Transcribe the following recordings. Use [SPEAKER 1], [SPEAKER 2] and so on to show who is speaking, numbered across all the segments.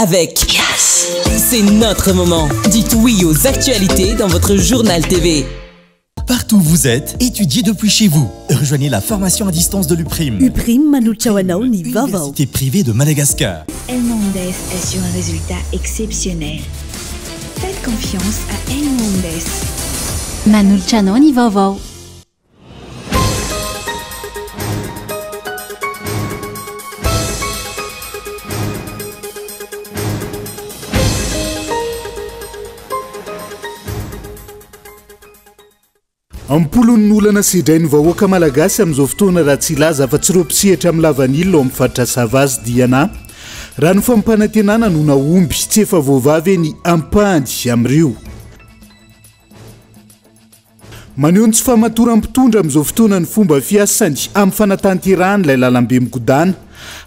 [SPEAKER 1] Avec Yes. C'est notre moment. Dites oui aux actualités dans votre journal TV.
[SPEAKER 2] Partout où vous êtes, étudiez depuis chez vous. Rejoignez la formation à distance de l'UPRIM.
[SPEAKER 3] UPRIM manolotra ho anao ny vaovao.
[SPEAKER 2] Université privée de Madagascar.
[SPEAKER 4] Elmondes assure un résultat exceptionnel. Faites confiance à Elmondes.
[SPEAKER 5] Manolotra anao ny vaovao.
[SPEAKER 6] Am-polony ny olana sedrain'ny vahoaka malagasy amin'izao fotoana raha tsy hilaza afa-tsy ireo mpisehatra amin'ny lavanila ao amin'ny faritra Sava sy Diana. Raha ny fampanantenana no nahomby, tsy efa voavaha ve ny ampahany amin'ireo? Maneho ny tsy fahamatoran'ny mpitondra amin'izao fotoana ny fomba fiasany amin'ny fanatanterahany ilay lalambe migodàna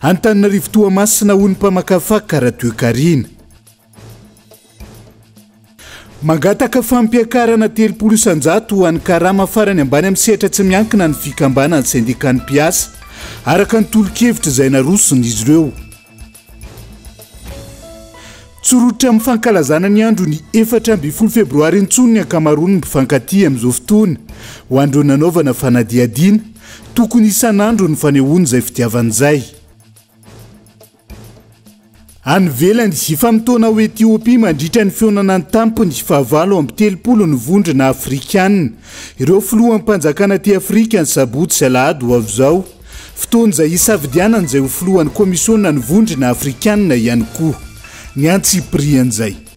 [SPEAKER 6] Antananarivo Toamasina hoy ny mpamakafaka ara-toekarena. Mangataka fampiakarana 30% ho an'ny karama farany ambany amin'ny sehatra tsy miankina ny fikambanan'ny sendikan'ny mpiasa, araka ny tolo-kevitra izay naroson'izy ireo. Tsy rototra amin'ny fankalazana ny andron'ny 14 febroary intsony ny ankamaroan'ny mpifankatia amin'izao fotoana. Ho an'ireo nanaovana fanadihadiana, tokony isan'andro ny fanehoana izay fitiavana izay. Any ivelany, hifamotoana ao Etiopia mandritra ny fihaonana an-tampony faha-38 ny Vondrona Afrikana. Ireo filoham-panjakana aty Afrika ny sabotsy sy alahady ho avy izao. Fotoana izay hisafidianana izay ho filohan'ny Komisionan'ny Vondrona Afrikana ihany koa. Ny antsipirian'izay.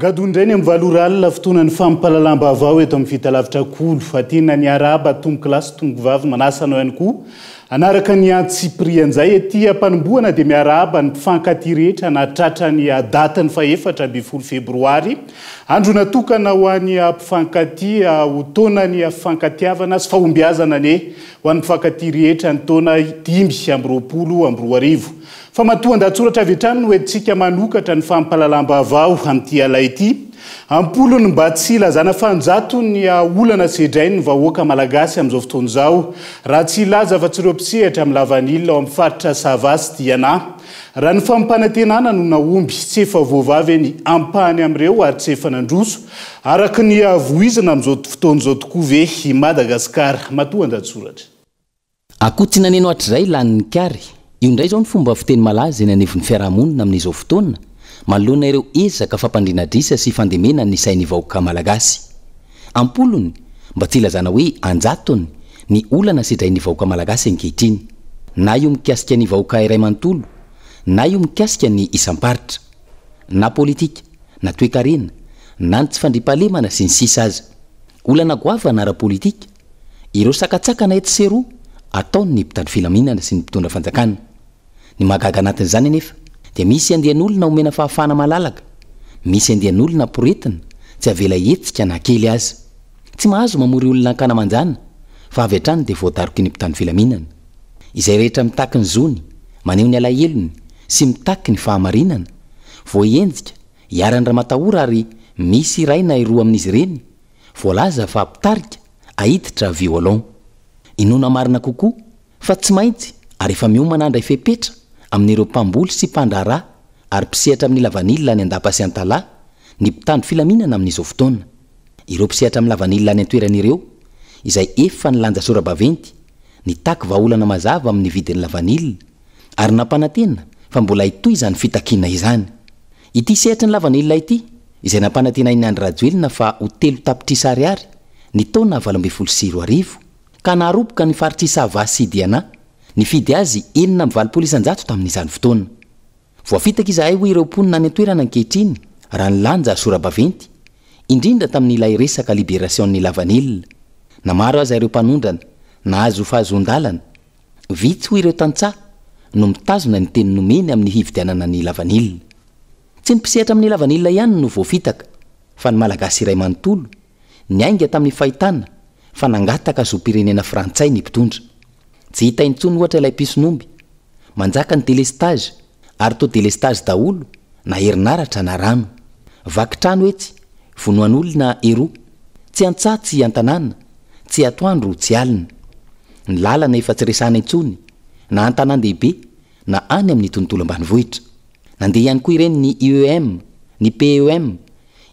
[SPEAKER 6] Gadona indray ny amin'ny valo ora alina, fotoanan'ny fampahalalam-baovao eto amin'ny Fitalavitra Kolo. Fa tena niarahaba tompokolahy sy tompokovavy, manasa anao ihany koa hanaraka ny antsipirian'izay. Ety am-panombohana dia miarahaba ny mpifankatia rehetra nahatratra ny datin'ny faha-14 febroary, andro natokana ho an'ny mpifankatia, ho taonan'ny fifankatiavana sy fahombiazana anie ho an'ny mpifankatia rehetra ny taona 2025. Fa matoan-dahatsoratra avy hatrany no entintsika manokatra ny fampahalalam-baovao amin'ity alay ity. Am-polony mba tsy hilazana fa an-jatony ny olana sedrain'ny vahoaka malagasy amin'izao fotoana izao, raha tsy hilaza afa-tsy ireo mpisehatra amin'ny lavanila ao amin'ny faritra Sava sy Diana. Raha ny fampanantenana no nahomby, tsy efa voavaha ve ny ampahany amin'ireo ary tsy efa nandroso araka ny voizina amin'izao fotoana izao tokoa ve i Madagasikara? Matoan-dahatsoratra.
[SPEAKER 7] Akoho tsy naneno hatrizay lanin'ny kary. Io indray izao ny fomba fiteny malaza eny anivon'ny fiarahamonina amin'izao fotoana, manoloana ireo ezaka fampandriana adrisa sy fandemena ny sain'ny vahoaka malagasy. Am-polony, mba tsy hilazana hoe an-jatony, ny olana sedrain'ny vahoaka malagasy ankehitriny. Na io mikasika ny vahoaka iray manontolo, na io mikasika ny isam-paritra. Na politika, na toekarena, na ny tsy fandriampahalemana sy ny sisa aza. Olana goavana ara-politika, Ireo sakantsakana etsy sy eroa ataon'ny mpitandro filaminana sy ny mpitondra fanjakana. Ny mahagaga anatin'izany anefa dia misy andian'olona omena fahafahana malalaka, misy andian'olona poretina tsy avela hihetsika na kely aza. Tsy mahazo mamory olona ankanamanjana fa avy hatrany dia voadaroky ny mpitandro filaminana. Izay rehetra mitaky ny zony, maneho ny alahelony sy mitaky ny fahamarinana, voahenjika, iharan'ny ramatahora ary misy iray na iroa amin'izy ireny Voalaza fa mpitarika ahiditra violon. Inoana marina kokoa fa tsy maintsy ary efa miomana handray fepetra amin'ireo mpamboly sy mpandraharaha ary mpisehatra amin'ny lavanila any Andapa sy Antalaha ny mpitandro filaminana amin'izao fotoana. Ireo mpisehatra amin'ny lavanila any an-toerana ireo izay efa nilanja sora-baventy nitaky vahaolana mazava amin'ny vidin'ny lavanila ary nampanantena fa mbola hitohy izany fitakiana izany. Ity sehatry ny lavanila ity, izay nampanantenain'i Andry Rajoelina fa ho 3 tapitrisa ariary ny taona 2018, ka naharoboka ny faritr'i Sava sy Diana, nifidy azy 86% tamin'izany fotoana. Voafitaka izahay hoy ireo mponina any an-toerana ankehitriny raha nilanja sora-baventy, indrindra tamin'ilay resaka libération-n'ny lavanila. Na maro aza ireo mpanondrana nahazo fahazoan-dalana, Vitsy hoy ireo tantsaha no mitazona ny teny nomeny amin'ny hividianana ny lavanila. Tsy ny mpisehatra amin'ny lavanila ihany no voafitaka fa ny Malagasy iray manontolo, niainga tamin'ny fahitana fa nangataka zom-pirenena frantsay ny mpitondra. Tsy hita intsony ohatra ilay pison'omby. Manjaka ny délestage ary toa délestage daholo. na herinaratra na rano. Vaky trano etsy, vonoan'olona eroa. Tsy an-tsaha tsy an-tanàna, tsy atoandro tsy alina. Ny lalana efa tsy resahana intsony, na an-tanàn-dehibe na any amin'ny tontolo ambanivohitra. Nandeha ihany koa ireny ny IEM, ny PEM,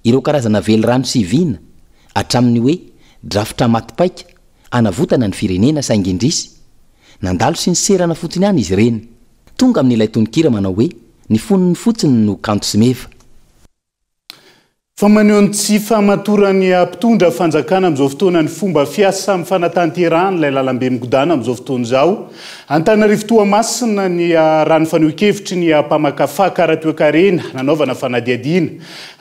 [SPEAKER 7] ireo karazana velirano sy vina, hatramin'ny hoe drafitra maty paika hanavotana ny firenena saingy indrisy, nandalo sy niserana fotsiny ihany izy ireny. Tonga amin'ilay tononkira manao hoe ny fonony fotsiny no kanto sy meva.
[SPEAKER 6] Fa maneho ny tsy fahamatoran'ny mpitondra fanjakana amin'izao fotoana ny fomba fiasa amin'ny fanatanterahana ilay lalambe migodàna amin'izao fotoana izao. Antananarivo Toamasina ny raha ny fanehoan-kevitry ny mpamakafaka ara-toekarena nanaovana fanadihadiana.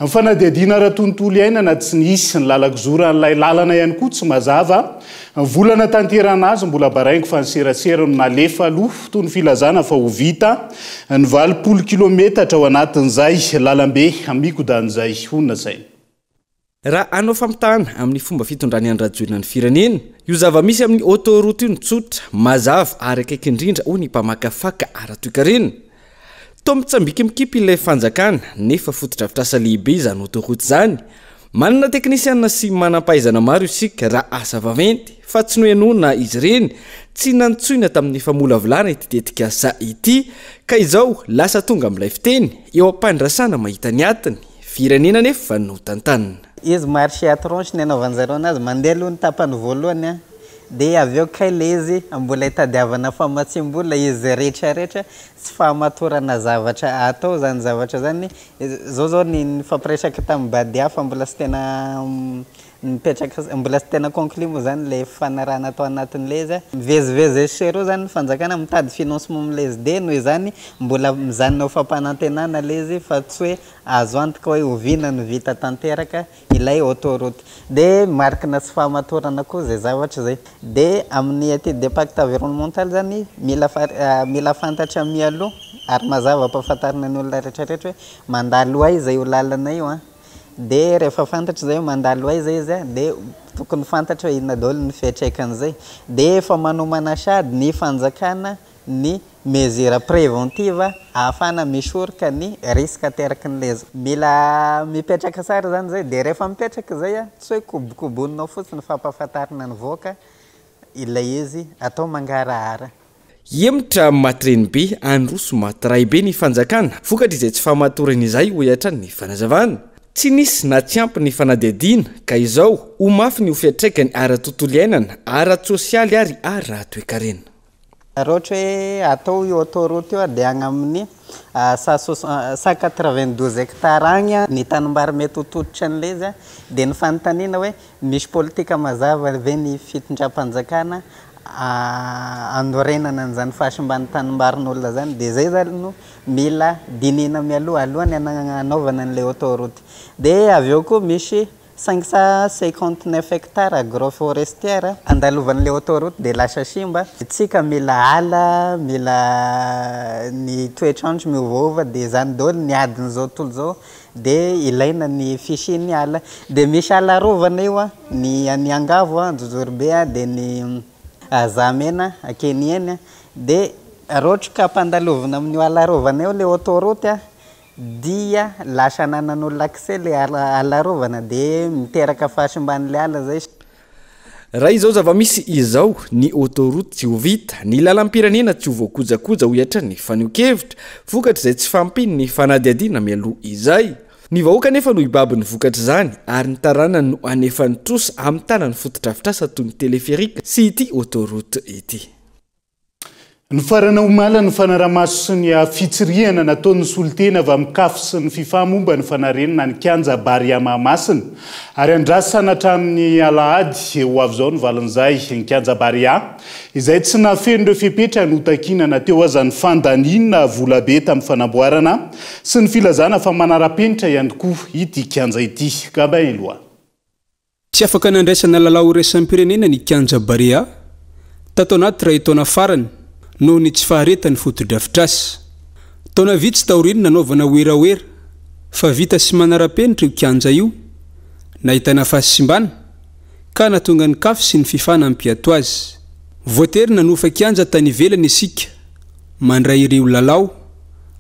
[SPEAKER 6] Ny fanadihadiana ara-tontolo iainana tsy nisy, ny lalan-kizoran'ilay lalana ihany koa tsy mazava. Ny vola anatanterahana azy mbola baraingo fa ny serasera no nalefa aloha, toy ny filazana fa ho vita ny 80 kilometatra ao anatin'izay lalambe migodan'izay honina izay.
[SPEAKER 8] Raha hanao fampitahana amin'ny fomba fitondran'i Andry Rajoelina ny firenena, io zava-misy amin'ny autoroute io no tsotra, mazava ary akaiky indrindra hoy ny mpamakafaka ara-toekarena. Toa mitsambiki-mikipy ilay fanjakana, nefa fotodrafitrasa lehibe izany autoroute izany. Manana teknisiana sy manam-pahaizana maro isika raha asa vaventy, fa tsy nohenoina izy ireny, tsy nantsoina tamin'ny famolavolana ity tetikasa ity, ka izao lasa tonga amin'ilay fiteny, eo am-pandrasana mahita ny atiny, firenena anefa no tantanina.
[SPEAKER 9] Izy marché à tranche ny anaovan'zareo anazy, mandeha aloha ny tapany voalohany an, dia avy eo kay le izy mbola itadiavana famatsiam-bola izy rehetra rehetra, tsy fahamatorana zavatra atao zany zavatra zany, zao zao ny nifampiresaka tamin'i Badia fa mbola tsy tena nipetraka, mbola tsy tena conclu moa zany le fifanarahana atao anatin'le izy, mivezivezy etsy sy eroa zany ny fanjakana mitady financement am'le izy de noho izany mbola mijanona ho fampanantenana le izy fa tsy hoe azo antoka hoe oviana no vita tanteraka ilay autoroute. Dia marikina tsy fahamatorana koa izay zavatra izay. Dia amin'ny étude d'impact environnemental izany, mila mila fantatra mialoha ary mazava ampahafantarina ny olona rehetra rehetra hoe mandalo aiza io lalana io an. Dia rehefa fantatra izay hoe mandalo aiza izy an, dia tokony fantatra hoe inona daholo ny fiantraikan'izay. Dia efa manomana sahady ny fanjakana ny mesure préventive ahafahana misoroka ny risque ateraky ny lezo. Mila mipetraka tsara izany izay, dia rehefa mipetraka izay an, tsy hoe kobokoboninao fotsiny fampahafantarina ny vahoaka ilay izy, atao mangarahara.
[SPEAKER 8] Hihemotra maty renibe, handroso maty raibe ny fanjakana, vokatr'izay tsy fahamatorana izay, hoy hatrany ny fanazavana. Tsy nisy na tsy ampy ny fanadihadiana, ka izao, ho mafy ny ho fiantraikany ara-tontolo iainana, ara-tsosialy ary ara-toekarena.
[SPEAKER 9] Raha ohatra hoe atao io autoroute io dia agny amin'ny 192 hectares agny ny tanimbary mety ho tototry an'ilay izy dia ny fanontaniana hoe misy politika mazava ve ny fitondram-panjakana hanorenana an'izany fahasimban'ny tanimbarin'olona izany dia izay zany no mila dinihina mialoha alohan'ny hanaovana an'ilay autoroute. Dia avy eo koa misy 559 hectares agroforestière andalovan'ilay autoroute dia lasa simba. Tsika mila ala, mila ny toetr'andro miovaova dia izany daholo ny adin'izao tontolo izao dia ilaina ny fisian'ny ala. Dia misy ala arovana io an, ny any Angavo an, Anjozorobe an, dia ny Zahamena Akenieny dia raha ohatra ka ampandalovina amin'io ala arovana io ilay autoroute an, Dia lasa ananan'olona accès le ala arovana de miteraka fahasimban'le ala zay.
[SPEAKER 8] Raha izao zava-misy izao, ny autoroute tsy ho vita, ny lalam-pirenena tsy ho voakojakoja hoy hatrany ny fanehoan-kevitra, vokatr'izay tsy fahampian'ny fanadihadiana mialoha izay. Ny vahoaka anefa no hibaby ny vokatr'izany ary ny taranany no hanefa ny trosa hamitana ny fotodrafitrasa toy ny téléphérique sy ity autoroute ity.
[SPEAKER 6] Nifarana omaly ny fanarahamaso sy ny fitsirihana nataon'ny solontena avy amin'ny Caf sy ny Fifa momba ny fanarenana ny kianja Barea Mahamasina. Ary andrasana hatramin'ny alahady ho avy izao ny valin'izay. Ny kianja Barea, izay tsy nahafeno ireo fepetra notakiana na teo aza ny fandaniana volabe tamin'ny fanamboarana sy ny filazana fa manara-penitra ihany koa ity kianja ity. Gabin Eloi.
[SPEAKER 10] Tsy afaka nandraisana lalao iraisam-pirenena ny kianja Barea tato anaty iray taona farany noho ny tsy faharetan'ny fotodrafitrasa. Taona vitsy taorian'ny nanaovana werawera fa vita sy manara-penitra io kianja io, nahitana fahasimbana ka nahatonga ny Caf sy ny Fifa nampiato azy. Voatery nanofa kianja tany ivelany isika mandray ireo lalao.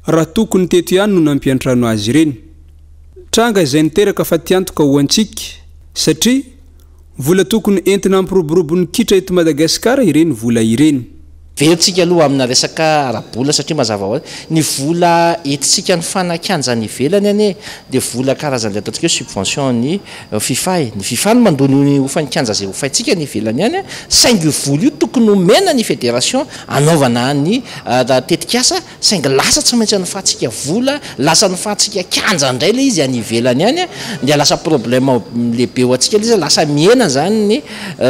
[SPEAKER 10] raha tokony teto ihany no nampiantrano azy ireny. Tranga izay niteraka fatiantoka ho antsika satria vola tokony entina hampiroborobo ny kitra eto Madagasikara ireny vola ireny.
[SPEAKER 11] Verintsika aloha amina resaka ara-bola satria mazava ho azy, ny vola entintsika ny kianja any ivelany anie dia vola karazan'ilay ataontsika hoe subvention an'ny Fifa e. Ny Fifa no mandoa ny hofan'ny kianja izay hofaintsika any ivelany any, saingy io vola io tokony homena ny fédération hanaovana ny tetikasa Saingy lasa tsy maintsy anofantsika vola, lasa anofantsika kianja indray ilay izy any ivelany any dia lasa problème lehibe ho antsika ilay izy, lasa mihena izany ny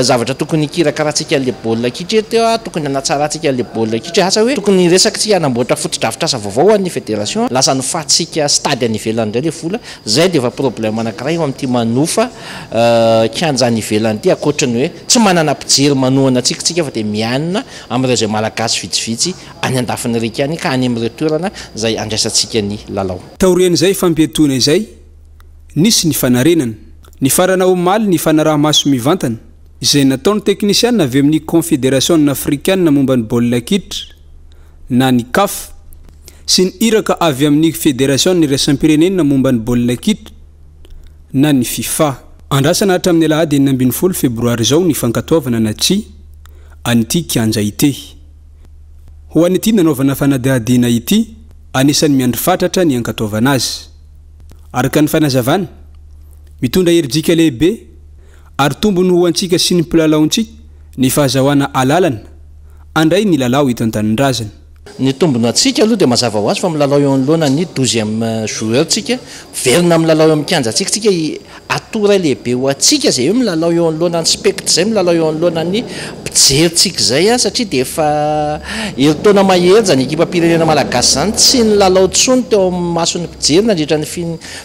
[SPEAKER 11] zavatra tokony hikirakiratsika an'ilay baolina kitra eto, tokony hanatsarantsika an'ilay baolina kitra, asa hoe tokony hiresaka isika hanamboatra fotodrafitrasa vaovao ho an'ny fédération, lasa anofantsika stade any ivelany indray ilay vola, izay dia efa problème anankiray eo amin'ity manofa kianja any ivelany ity, ankoatry ny hoe tsy manana mpijery manohana antsika isika fa dia mianina amin'ireo izay malagasy vitsivitsy any andafin'ny riaka any ka any amin'ireo toerana izay andraisantsika ny lalao.
[SPEAKER 10] Taorian'izay fampiatoana izay, nisy ny fanarenana. Nifarana omaly ny fanaraha-maso mivantana, izay nataon'ny teknisiana avy amin'ny Kaonfederasiona afrikanina momba ny baolina kitra, na ny Caf, sy ny iraka avy amin'ny Federasiona iraisam-pirenena momba ny baolina kitra, na ny Fifa. Andrasana hatramin'ny alahady 16 febroary izao ny fankatoavana na tsia an'ity kianja ity. Ho an'ity nanaovana fanadihadiana ity, anisan'ny miandry fatratra ny hankatoavana azy. Araka ny fanazavana, mitondra herijika lehibe ary tombony ho antsika sy ny mpilalaontsika ny fahazahoana alalana handray ny lalao eto an-tanindrazana.
[SPEAKER 11] Ny tombony ho antsika aloha dia mazava ho azy fa milalao eo anoloana ny douzième joueur tsika, miverina milalao eo amin'ny kianjantsika tsika, atout iray lehibe ho antsika izay hoe milalao eo anoloana ny spectre izay, milalao eo anoloana ny mpijery tsika izay satria dia efa herintaona mahery izany ekipam-pirenena malagasy izany tsy nilalao intsony teo amin'ny mason'ny mpijery nandritra ny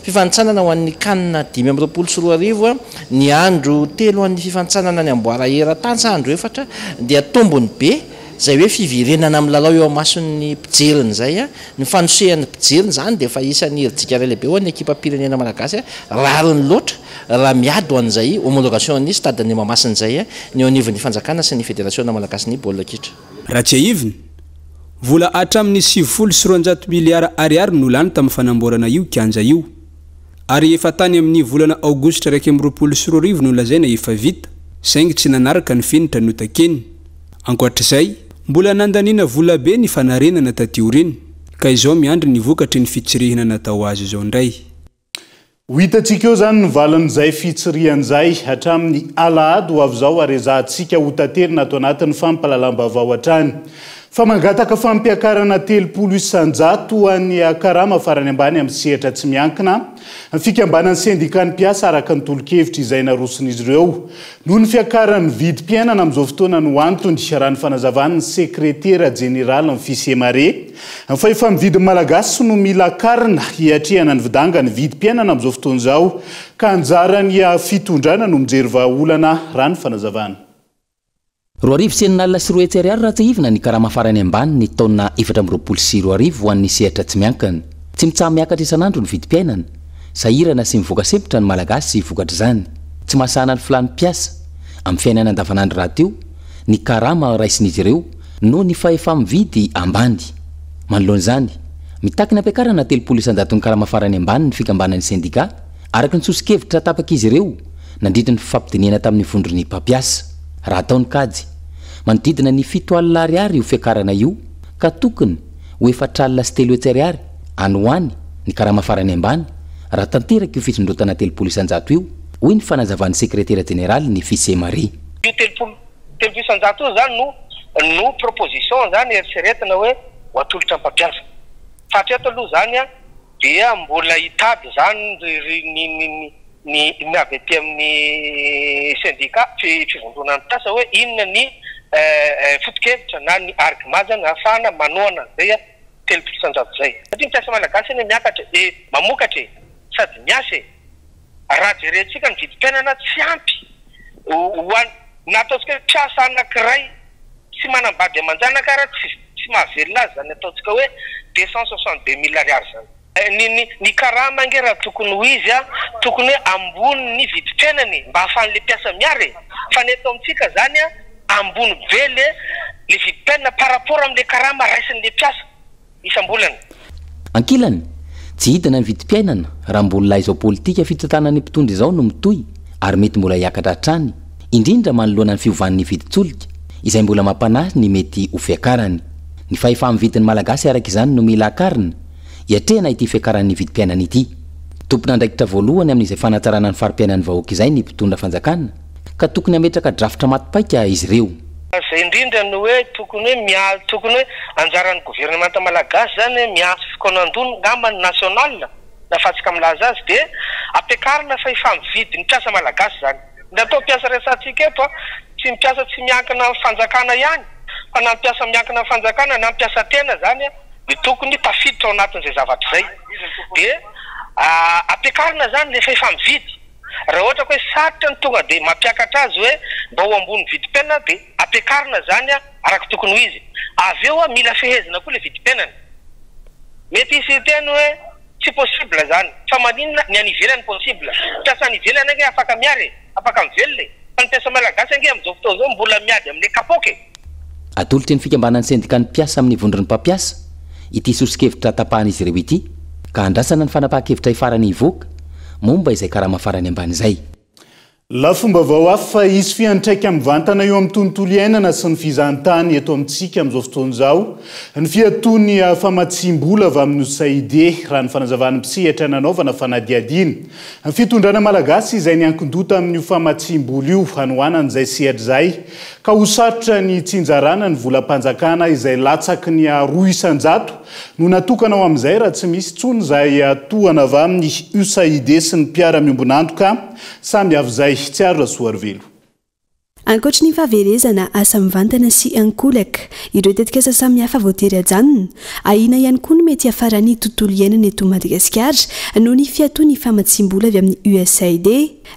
[SPEAKER 11] fifanintsanana ho an'ny can 2025, ny andro telo an'ny fifanintsanana ny amboara eran-tany sa andro efatra dia tombony be Izay hoe fiverenana milalao eo imason'ny mpijeriny izay, ny fanosehan'ny mpijeriny izany dia efa isan'ny herijika iray lehibe ho an'ny ekipam-pirenena malagasy, rariny loatra raha miady ho an'izay homologation ny stade-n'i Mahamasina izay ny eo anivon'ny fanjakana sy ny federasiona malagasin'ny baolina kitra.
[SPEAKER 10] Raha tsiahivina, vola hatramin'ny 290 miliara ariary no lany tamin'ny fanamboarana io kianja io, ary efa tany amin'ny volana aogositra 2021 no lazaina efa vita, saingy tsy nanaraka ny fenitra notakiany. Ankoatr'izay, mbola nandaniana volabe ny fanarenana taty aoriana, ka izao miandry ny vokatry ny fitsirihina natao azy izao indray.
[SPEAKER 6] Ho hitantsika eo izany ny valin'izay fitsirihana izay hatramin'ny alahady ho avy izao ary ezahantsika ho taterina ato anatin'ny fampahalalam-baovao hatrany. Fa mangataka fampiakarana 30% ho an'ny karama farany ambany amin'ny sehatra tsy miankina ny fikambanan'ny sendikan'ny mpiasa araka ny tolo-kevitra izay naroson'izy ireo Noho ny fiakaran'ny vidim-piainana amin'izao fotoana no antony, raha ny fanazavan'ny sekretera jeneralin'ny Fisemare. Ny fahefa-mividin'ny Malagasy no mila akarina hiatrehana ny vidangan'ny vidim-piainana amin'izao fotoana izao, ka anjaran'ny fitondrana no mijery vahaolana, raha ny fanazavana.
[SPEAKER 7] 6200 ariary raha tsiahivina ny karama farany ambany ny taona 2024 ho an'ny sehatra tsy miankina. Tsy mitsaha-miakatra isan'andro ny vidim-piainana. Sahirana sy mivoaka sempotra ny Malagasy vokatr'izany. Tsy mahasahana ny filàn'ny mpiasa amin'ny fiainana andavanandro rahateo ny karama raisin'izy ireo noho ny fahefa-mividy ambany. Manoloana izany, mitaky ny hampiakarana 30 isan-jaton'ny karama farany ambany ny fikambanan'ny sendikà, araka ny soso-kevitra tapak'izy ireo nandritra ny fifampidinihana tamin'ny vondron'ny mpampiasa. Raha atao ny kajy, manodidina ny 70 ariary io fiakarana io ka tokony ho 340 ariary any ho any ny karama farany ambany raha tanteraka io fisondrotana 30% io, hoy ny fanazavan'ny sekretera jeneralin'ny Fisemare.
[SPEAKER 12] Io 30% io izany no no proposition izany eritreretina hoe ho atolotra ny mpampiasa. Fa hatreto aloha izany dia mbola hitady izany ry ny ny ny ny avy aty amin'ny syndicat, fivondronan'ny mpiasa hoe inona ny foto-kevitra na ny argument izany ahafahana manohana an'izay 30% izay. Satria ny mpiasa malagasy anie miakatra e, mamokatra e, sady miasa e. Raha jerentsika ny vidim-piainana tsy ampy ho an, na ataontsika hoe mpiasa anankiray tsy manambady aman-janaka ara tsy tsy mahavelona azy izany ataontsika hoe 262 mille ariary izany. Ny ny ny karama ange raha tokony ho izy a, tokony hoe ambony ny vidim-piainana e, mba ahafahan'le mpiasa miara e. Fa ny eto amintsika izany a, ambony be le le vidim-piainana par rapport amin'le karama raisin'le mpiasa isam-bolana.
[SPEAKER 7] Ankilany, tsy hidina ny vidim-piainana raha mbola izao politika fitantanan'ny mpitondra izao no mitohy ary mety mbola hiakatra hatrany, indrindra manoloana ny fiovan'ny vidin-tsolika, izay mbola mampanahy ny mety ho fiakarany. Ny fahefa-mividin'ny Malagasy araka izany no mila akarina, hiatrehana ity fiakaran'ny vidim-piainana ity. Tompon'andraikitra voalohany amin'izay fanatsarana ny fari-piainan'ny vahoaka izay ny mpitondra fanjakana, ka tokony hametraka drafitra maty paika izy ireo.
[SPEAKER 12] Izay indrindra no hoe tokony hoe mial tokony hoe anjaran'ny governemanta malagasy izany hoe miantso fikaonandoha ngamba ny national na afatsika milaza azy dia ampiakarina fahefa-mividy ny mpiasa malagasy izany. Ny atao mpiasa resahantsika eto tsy ny mpiasa tsy miankina amin'ny fanjakana ihany fa na ny mpiasa miankina amin'ny fanjakana na ny mpiasa tena izany dia tokony tafiditra ao anatin'izay zavatra izay. Dia ampiakarina izany ilay fahefa-mividy. Raha ohatra ka hoe sarotra ny tonga dia mampiakatra azy hoe mba ho ambony vidim-piainana dia ampiakarina izany araka tokony ho izy. Avy eo mila fehezina koa ilay vidim-piainana. Mety hisy hiteny hoe tsy possible izany, fa maninona ny any ivelany possible? Mpiasa any ivelany ange afaka miary e, afaka mivelona e, fa ny mpiasa malagasy ange amin'izao fotoana izao mbola miady amin'ilay kapoaka e.
[SPEAKER 7] Atolotry ny fikambanan'ny sendikan'ny mpiasa amin'ny vondron'ny mpampiasa ity sosokevitra tapahan'izy ireo ity, ka andrasana ny fanapahan-kevitra hifarany hivoaka momba izay karama farany ambany izay.
[SPEAKER 6] Lafim-baovao hafa, hisy fiantraika mivantana eo amin'ny tontolo iainana sy ny fizahantany eto amintsika amin'izao fotoana izao ny fiatoan'ny famatsiam-bola avy amin'ny USAID, raha ny fanazavan'ny mpisehatra nanaovana fanadihadiana. Ny fitondrana malagasy izay niankin-doha tamin'io famatsiam-bola io hanohanana izay sehatra izay ka ho sarotra ny hitsinjarana ny volam-panjakana izay latsaky ny 2% no natokana ho amin'izay raha tsy misy intsony izay tohana avy amin'ny USAID sy ny mpiara-miombon'antoka samy avy izay. Tsiaro Rasoarivelo.
[SPEAKER 3] Ankoatry ny fahaverezana asa mivantana sy ankolaka ireo tetikasa samihafa voatery hajanona, ahiana ihany koa ny mety hiafaran'ny tontolo iainana eto Madagasikara noho ny fiatoan'ny famatsiam-bola avy amin'ny USAID.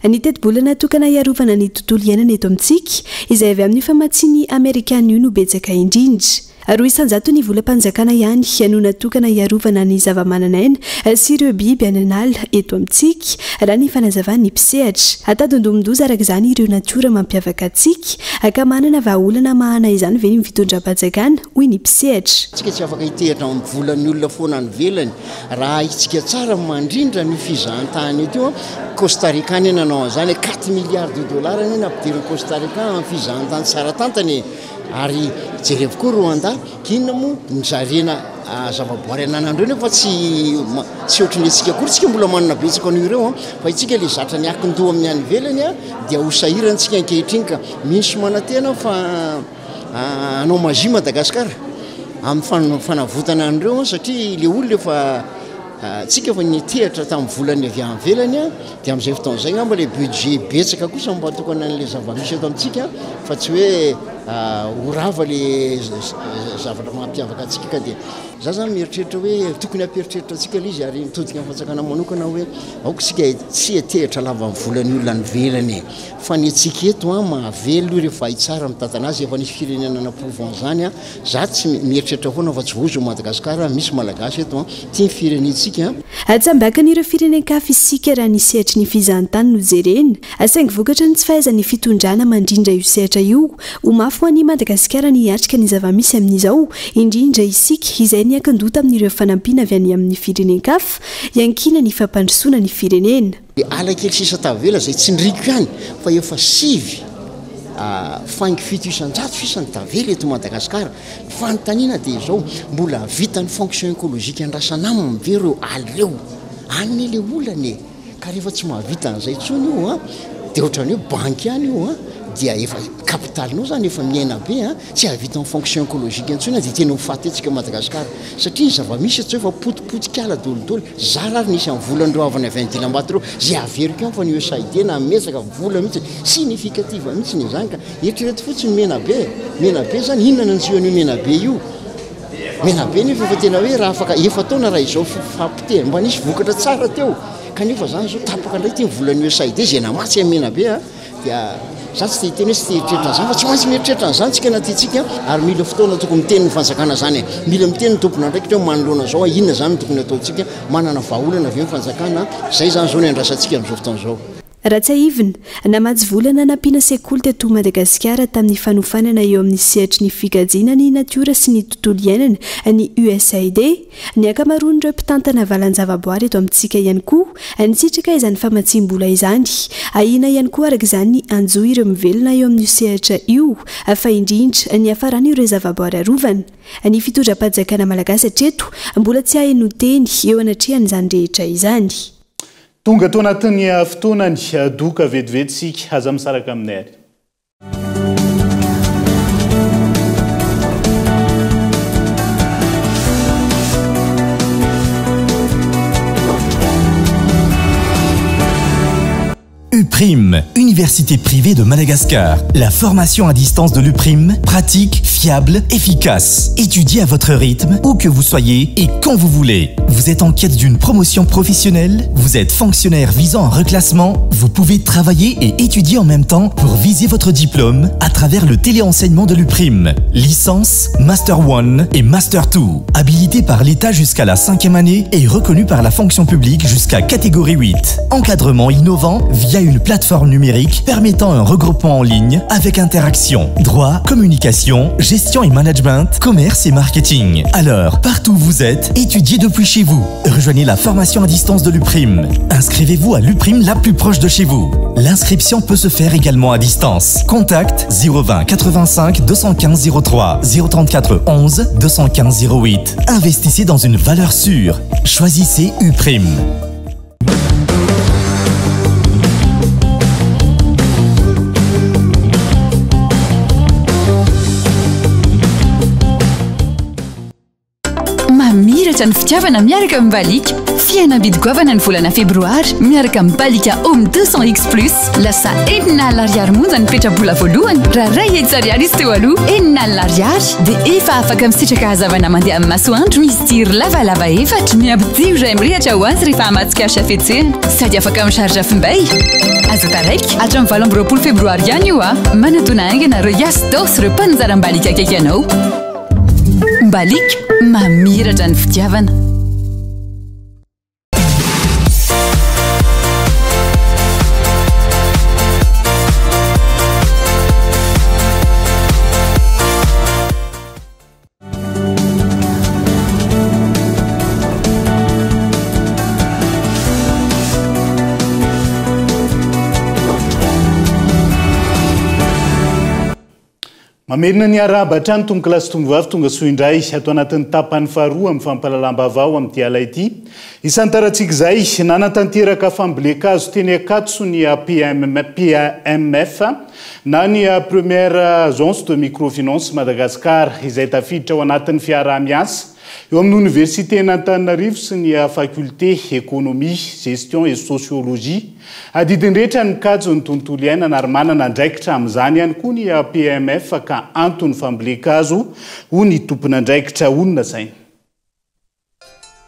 [SPEAKER 3] Ny tetibola natokana hiarovana ny tontolo iainana eto amintsika, izay avy amin'io famatsian'ny Amerikana io no betsaka indrindra. 2% ny volam-panjakana ihany no natokana hiarovana ny zavamananaina sy ireo biby any an'ala eto amintsika, raha ny fanazavan'ny mpisehatra. Tadondomin-doza araka izany ireo natiora mampiavaka antsika, ka manana vahaolana hamahana izany ve ny fitondram-panjakana, hoy ny mpisehatra.
[SPEAKER 13] Tsika tsy afaka hitehatra amin'ny volan'ny olona foana any ivelany. Raha haintsika tsara ny mandrindra an'io fizahantany io teo, Costa Rica anie nanao an'izany e, quatre milliards de dollars anie nampidirin'i Costa Rica amin'ny fizahantany tsara tantana e. Ary jerevo koa Rwanda, inona moa ny harena zavaboary ananandreo nefa tsy tsy ohatry ny antsika akory, tsika mbola manana betsaka an'io ireo an, fa itsika le zatra niakin-doha amin'ny any ivelany an, dia ho sahirana tsika ankehitriny ka mino sy manantena aho fa hanao magie Madagascar amin'ny fanavotana an'ireo an, satria le olona efa Tsika efa nitehatra tamin'ny volan'ny avy any ivelany dia amin'izay fotoana izay angamba ilay budget betsaka kosa mba atokana an'ilay zava-misy eto amintsika fa tsy hoe ho rava ilay zavatra mampiavaka antsika ka dia za zany mieritreritra hoe tokony hampieritreritra antsika ilay izy ary mitodika amin'ny fanjakana manokana hoe aoka isika tsy hitehatra lava amin'ny volan'ny olona any ivelany e fa ny antsika eto an mahavelona io rehefa hay tsara mitantana azy efa nisy firenena nanaporofo an'izany an Za tsy mieritreritra foana fa tsy vozo Madagascar misy malagasy eto an, tia ny firenentsika an.
[SPEAKER 3] Tsambakan'ireo firenen-kafa isika raha ny sehatry ny fizahantany no jerena, saingy vokatry ny tsy fahaizan'ny fitondrana mandrindra io sehatra io, ho mafy ho an'i Madagasikara ny hiatrika ny zava-misy amin'izao, indrindra isika izay niankin-doha tamin'ireo fanampiana avy any amin'ny firenen-kafa, hiankina ny fampandrosoana ny firenena.
[SPEAKER 13] Dia ala kely sisa tavela izay tsindriko ihany fa efa sivy faingo 7% sisa ny tavela eto Madagasikara. Ny fanontaniana dia izao, mbola hahavita ny fonction écologique andrasana aminy ve ireo ala ireo? Any anie ilay olana e! Ka rehefa tsy mahavita an'izay intsony io an, dia ohatran'ny hoe banky ihany io an, dia efa capital-nao izany efa mihena be an, tsy hahavita ny fonction écologique intsony an, dia tena ho faty eo tsika Madagasikara. Satria ny zava-misy eto zao efa potipotik'ala dolidoly, zara ary nisy amin'ny volan'ireo havany avy any dilambato ireo, izay averiko ihany fa ny USAID nametsaka vola mihitsy, significative mihitsy ny izany ka, eritrereto fotsiny Menabe e, Menabe zany inona no anjo an'io Menabe io, Menabe nefa efa tena hoe raha afaka efa-taona raha izao fahapotehana, mba nisy vokatra tsara teo, kanefa zany zao tapaka indray ity ny volan'ny USAID izay namatsy an'i Menabe a. Dia za tsy te hiteny hoe tsy te hieritreritra an'izany fa tsy maintsy mieritreritra an'izany tsika na tiantsika ary mila fotoana tokony miteny ny fanjakana zany e. Mila miteny ny tompon'andraikitra hoe manoloana izao a inona zany no tokony ataontsika, manana vahaolana ve ny fanjakana, zay zany zao no iandrasantsika amin'izao fotoana izao.
[SPEAKER 3] Raha tsiahivina, namatsy vola nanampiana sekoly teto Madagasikara tamin'ny fanofanana eo amin'ny sehatry ny fikajiana ny natiora sy ny tontolo iainana ny USAID. Ny ankamaroan'ireo mpitantana valan-javaboary eto amintsika ihany koa nisitraka izany famatsiam-bola izany. Ahiana ihany koa araka izany ny hanjo ireo mivelona eo amin'io sehatra io fa indrindra ny hafaran'ireo zavaboary arovana. Ny fitondram-panjakana malagasy hatreto mbola tsy hahenoan-teny eo anatrehan'izany rehetra izany.
[SPEAKER 6] Tonga ato anatin'ny fotoanany doka vetivety isika, aza misaraka aminay ary.
[SPEAKER 2] UPRIM, Université privée de Madagascar. La formation à distance de l'UPRIM, pratique, fiable, efficace. Étudiez à votre rythme, où que vous soyez et quand vous voulez. Vous êtes en quête d'une promotion professionnelle Vous êtes fonctionnaire visant un reclassement Vous pouvez travailler et étudier en même temps pour viser votre diplôme à travers le téléenseignement de l'UPRIM. Licence, Master 1 et Master 2. Habilité par l'État jusqu'à la cinquième année et reconnu par la fonction publique jusqu'à catégorie 8. Encadrement innovant via une plateforme numérique permettant un regroupement en ligne avec interaction, droit, communication, gestion et management, commerce et marketing. Alors, partout où vous êtes, étudiez depuis chez vous. Rejoignez la formation à distance de l'UPRIM. Inscrivez-vous à l'UPRIM la plus proche de chez vous. L'inscription peut se faire également à distance. Contact 020 85 215 03 034 11 215 08. Investissez dans une valeur sûre. Choisissez UPRIM.
[SPEAKER 14] Mamiratra ny fitiavana miaraka amin'ny Balica. Fihenam-bidy goavana ny volana febroary miaraka amin'ny Balica Home 200X Plus. Lasa 60 ariary monja ny petra-bola voalohany raha iray hetsy ariary izy teo aloha. 60 ariary dia efa afaka misitraka hazavana mandeha amin'ny masoandro misy jiro lavalava efatra miampy jiro iray mirehitra ho azy rehefa hamatsy cash hafetsena. Sady afaka mi-charge finday. Aza taraiky, hatramin'ny 28 febroary ihany io a! Manatona haingana ireo Yas Store sy ireo mpaninjara Mbaliaka akaiky anao. Mbaliaka, mamiratra ny fitiavana.
[SPEAKER 6] Mamerina ny arahaba hatrany tompokolahy sy tompovavy tonga soa indray ato anatin'ny tapany faharoa amin'ny fampahalalam-baovao amin'ity ala ity. Isantarantsika izay nanatanteraka fambolen-kazo teny Ankatso ny PMF na ny Première Agence de Microfinance Madagascar izay tafiditra ao anatin'ny fiaraha-miasa eo amin'ny Oniversiten'Antananarivo sy ny Faculté Économie, Gestion et Sociologie. Adidiny rehetra ny mikajy ny tontolo iainana ary manana andraikitra amin'izany ihany koa ny PMF ka anton'ny fambolen-kazo hoy ny tompon'andraikitra hoy ny lazainy.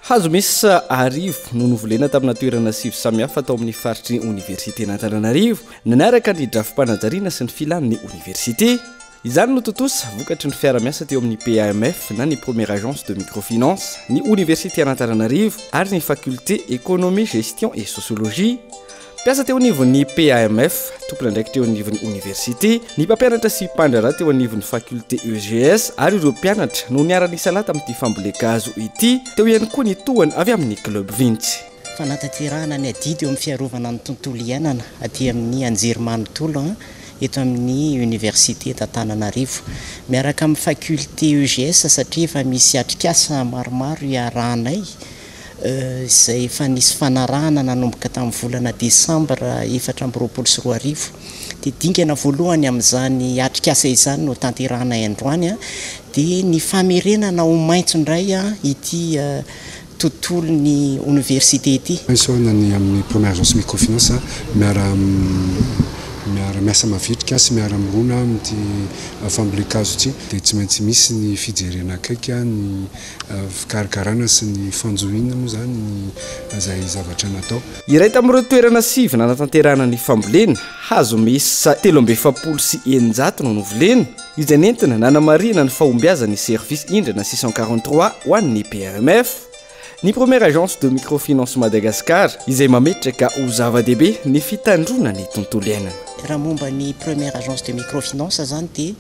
[SPEAKER 8] Hazo miisa 1000 no novolena tamina toerana sivy samihafa tao amin'ny faritry ny Oniversiten'Antananarivo nanaraka ny drafi-panajariana sy ny filan'ny oniversite. Izany no tontosa vokatry ny fiara-miasa teo amin'ny PAMF na ny Première Agence de Microfinance, ny Oniversite an'Antananarivo ary ny Faculté Économie, Gestion et Sociologie. Mpiasa teo anivon'ny PAMF, tompon'andraikitra eo anivon'ny Oniversite, ny mpampianatra sy mpandraharaha teo anivon'ny Faculté EGS ary ireo mpianatra no niara-nisalahy tamin'ity fambolen-kazo ity. Teo ihany koa ny tohana avy amin'ny Club Vintsy.
[SPEAKER 15] Fanatanterahana ny adidy eo amin'ny fiarovana ny tontolo iainana aty amin'ny anjerimanontolo eto amin'ny Université d'Antananarivo. Miaraka amin'ny Faculté EGS satria efa misy atrikasa maromaro iarahanay izay efa nisy fanarahana nanomboka tamin'ny volana desambra 2024. Dia dingana voalohany amin'izany atrikasa izany no tanterahanay androany dia ny famerenana ho maitso indray ity tontolon'ny oniversite ity.
[SPEAKER 16] Isaorana ny amin'ny Première Agence Microfinance miara miara miasa mavitrika sy miara mirona amin'ity fambolen-kazo ity dia tsy maintsy misy ny fijerena akaiky ny fikarakarana sy ny fanjohiana moa izany ny izay zavatra natao.
[SPEAKER 8] Iray tamin'ireo toerana sivy nanatanterahana ny fambolena, hazo miisa 643 no novolena, izay nentina nanamarihana ny fahombiazan'ny service Indrana 643 ho an'ny PRMF. Ny Première Agence de Microfinance Madagascar izay mametraka ho zava-dehibe ny fitandroana ny tontolo iainana.
[SPEAKER 15] Raha momba ny Première Agence de Microfinance izany dia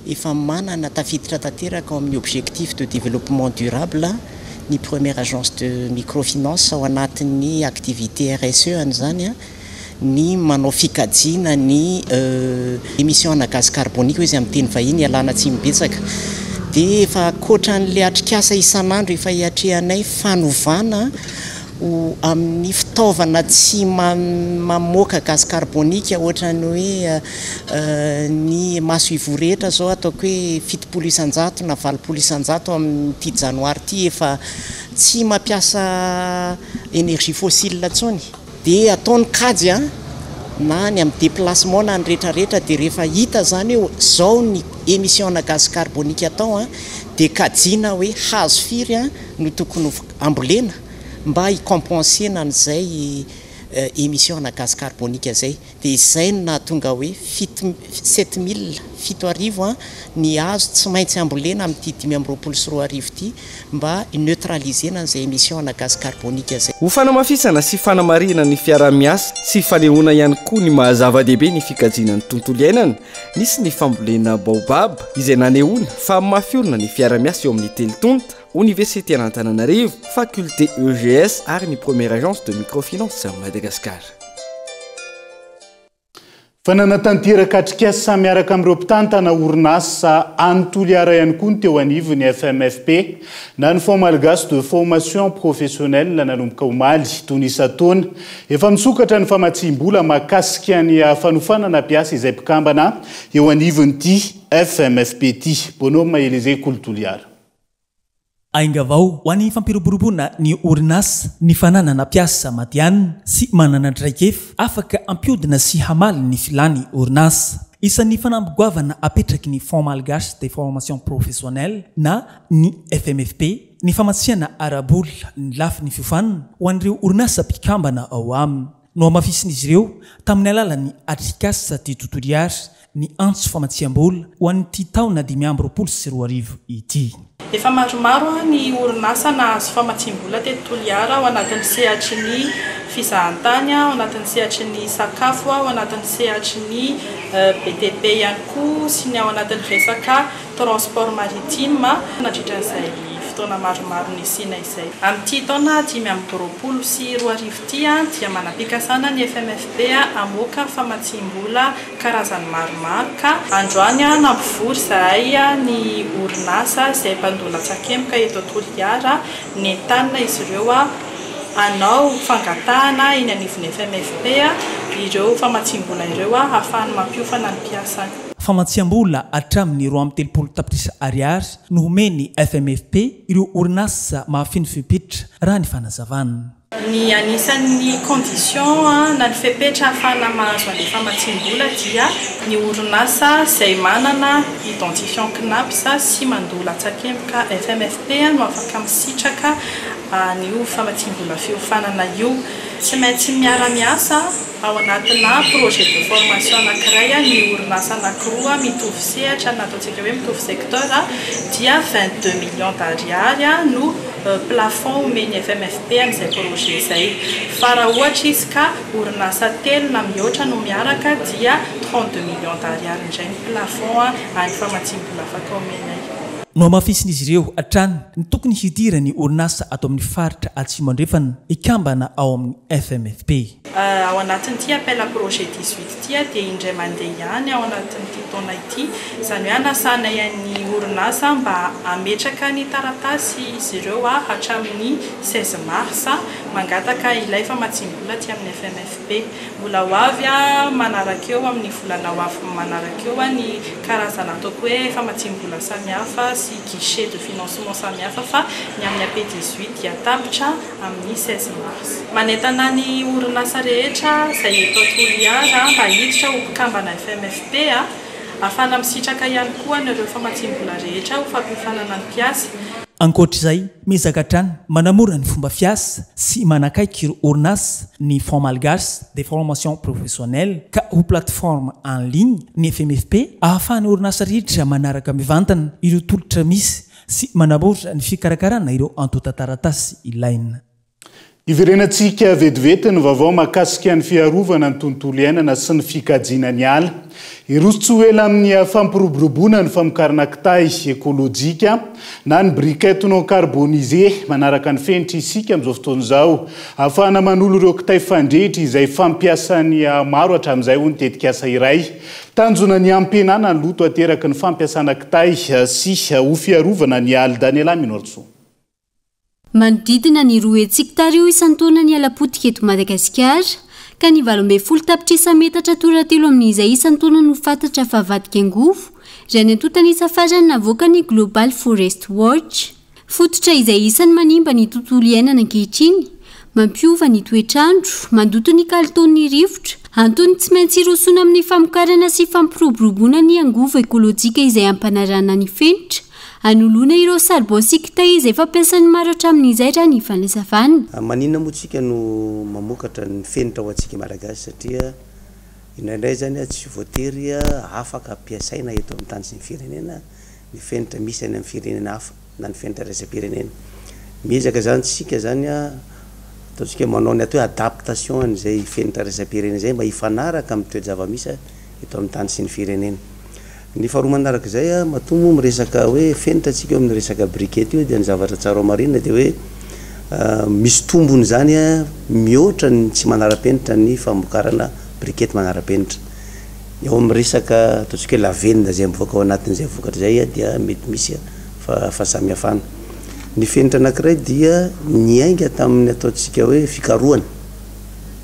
[SPEAKER 15] efa manana tafiditra tanteraka ao amin'ny Objectif de Développement Durable ny Première Agence de Microfinance ao anatin'ny activité RSE an'izany ny manao fikajiana ny émission ana gaz carbonique hoy izy amin'ny teny vahiny, ialana tsiny betsaka. Dia efa ankoatra an'ilay atrikasa isan'andro efa iatrehanay fanovana ho amin'ny fitaovana tsy mamoaka gaz carbonique ohatran'ny hoe ny masoivoho rehetra izao ataoko hoe 70% na 80% amin'ity janoary ity efa tsy mampiasa énergie fossile intsony. Dia atao ny kajy an, na ny amin'ny déplacement na ny rehetra rehetra dia rehefa hita izany hoe izao ny émission ana gaz carbonique atao an, dia kajiana hoe hazo firy an no tokony ho ambolena mba hi-compenser-na an'izay émission ana gaz carbonique izay. Dia izay no nahatonga hoe fito, 7000, 7000 an, ny hazo tsy maintsy ambolena amin'ity 2025 ity mba hi-neutraliser-na an'izay émission ana gaz carbonique izay.
[SPEAKER 8] Ho fanamafisana sy fanamarihana ny fiaraha-miasa sy fanehoana ihany koa ny maha zava-dehibe ny fikajiana ny tontolo iainana, nisy ny fambolena baobab izay nanehoana fa mafy orina ny fiara-miasa eo amin'ny telo tonta, Oniversiten'Antananarivo, Faculté EGS ary ny Première Agence de Microfinance Madagascar.
[SPEAKER 6] Fa nanatanteraka atrikasa miaraka amin'ireo mpitantana orinasa any Toliara ihany koa ny teo anivon'ny FMFP na ny Fonds Malgache de Formation Professionnelle nanomboka omaly. Toy ny isan-taona, efa misokatra ny famatsiam-bola mahakasika ny fanofanana mpiasa izay mpikambana eo anivon'ity FMFP ity. Bonhomme Elysée Kolo Toliara.
[SPEAKER 17] Ainga vao ho an'ny fampiroboroboana ny orinasa ny fananana mpiasa matihanina sy manana traikefa afaka hampiodina sy hamaly ny filàn'ny orinasa. Isan'ny fanamby goavana apetraky ny Fonds Malgache de Formation Professionnelle na ny FMFP ny famatsiana ara-bola ny lafiny fiofanana ho an'ireo orinasa mpikambana ao aminy. Nohamafisin'izy ireo tamin'ny alalan'ny atrikasa Teto Toliara ny antso famatsiam-bola ho an'ity taona 2025 ity.
[SPEAKER 18] Efa maromaro ny orinasa nahazo famatsiam-bola teto Toliara ao anatin'ny sehatry ny fizahantany, ao anatin'ny sehatry ny sakafo, ao anatin'ny sehatry ny BTP ihany koa sy ny ao anatin'ny resaka transport maritime nandritra izay fotoana maromaro nisiana izay. Amin'ity taona 2025 ity dia manam-pikasana ny FMFP hamoaka famatsiam-bola karazany maromaro ka androany nampivory izahay ny orinasa izay mpandoa latsakemboka eto Toliara, nentanina izy ireo hanao fangatahana eny anivon'ny FMFP ireo famatsiam-bola ireo hahafahany mampiofana ny mpiasany.
[SPEAKER 17] Famatsiam-bola hatramin'ny 32 tapitrisa ariary no homen'ny FMFP ireo orinasa mahafeno fepetra raha ny fanazavana.
[SPEAKER 18] Ny anisan'ny condition na ny fepetra ahafahana mahazo an'ilay famatsiam-bola dia ny orinasa izay manana identifiant Cnaps sy mandoa latsakemboka FMFP no afaka misitraka an'io famatsiam-bola fiofanana io. Tsy maintsy miara-miasa ao anatina projet de formation anankiray ny orinasa anankiroa mitovy sehatra na ataontsika hoe mitovy secteur dia 22 millions d'ariary no plafond omen'ny FMFP amin'izay projet izay. Fa raha ohatra izy ka orinasa telo na mihoatra no miaraka dia 32 millions d'ariary indray ny plafond any famatsiam-bola afaka omenay.
[SPEAKER 17] Nohamafisin'izy ireo hatrany ny tokony hidiran'ny orinasa ato amin'ny faritra Atsimo Andrefana hikambana ao amin'ny FMFP.
[SPEAKER 18] Ao anatin'ity appel à projet 18 ity dia indray mandeha ihany ao anatin'ity taona ity, izany hoe anasanay ny orinasa mba hametraka ny taratasy izy ireo hatramin'ny 16 mars mangataka ilay famatsiam-bola aty amin'ny FMFP. Mbola ho avy manaraka eo amin'ny volana ho avy manaraka eo ny karazana ataoko hoe famatsiam-bola samihafa sy guichet de financement samihafa fa ny amin'ny AP 18 dia tapitra amin'ny 16 mars. Manentana ny orinasa rehetra izay eto Toliara mba hiditra ho mpikambana FMFP, ahafahana misitraka ihany koa an'ireo famatsiam-bola rehetra ho fampiofanana ny mpiasa.
[SPEAKER 17] Ankoatra izay, miezaka hatrany manamora ny fomba fiasa sy manakaiky ireo orinasa ny Fonds Malgache de Formation Professionnelle ka ho plateforme en ligne ny FMFP ahafahan'ny orinasa rehetra manaraka mivantana ireo tolotra misy. sy manamora ny fikarakarana ireo antontan-taratasy ilaina.
[SPEAKER 6] Hiverenantsika vetivety ny vaovao mahakasika ny fiarovana ny tontolo iainana sy ny fikajiana ny ala. Hiroso tsy ho ela amin'ny fampiroboroboana ny famokarana kitay ekolojika na ny briquette non carbonisée manaraka ny fenitra isika amin'izao fotoana izao. Ahafahana manolo ireo kitay fandrehitra izay fampiasan'ny maro hatramin'izay hoy ny tetikasa iray. Tanjona ny hampihenana ny loto ateraky ny fampiasana kitay sy ho fiarovana ny ala. Daniela Minoritsoa.
[SPEAKER 5] Manodidina ny 200 hektara eo isan-taona ny ala potika eto Madagasikara, ka ny 18 tapitrisa metatra toratelo amin'izay isan-taona no fantatra fa vadika angovo, raha ny antontan'isa farany navoakan'ny Global Forest Watch. Fototra izay isan'ny manimba ny tontolo iainana ankehitriny, mampiova ny toetr'andro, mandoto ny kalitaon'ny rivotra, antony tsy maintsy hirosoana amin'ny famokarana sy fampiroboroboana ny angovo ekolojika izay ampanarahana ny fenitra, Anoloana ireo saribao sy kitay izay fampiasan'ny maro hatramin'izay raha ny fanazavana.
[SPEAKER 19] Maninona moa tsika no mamokatra ny fenitra ho antsika Malagasy satria indraindray zany tsy voatery afaka ampiasaina eto amin'ny tany sy ny firenena ny fenitra misy any amin'ny firenena hafa na ny fenitra iraisam-pirenena. Miezaka zany tsika zany ataontsika hoe manao ny atao hoe adaptation an'izay fenitra iraisam-pirenena izay mba hifanaraka amin'ny toe-java-misy eto amin'ny tany sy ny firenena. Ny faharoa manaraka izay, matoa moa miresaka hoe fenitra tsika eo amin'ny resaka briquet io dia ny zavatra tsara ho marihina dia hoe misy tombony izany mihoatra ny tsy manara-penitra ny famokarana briquet manara-penitra. Eo amin'ny resaka ataontsika hoe lavenona izay mivoaka ao anatin'izay vokatra izay dia mety misy fahasamihafana. Ny fenitra anankiray dia niainga tamin'ny ataontsika hoe fikarohana.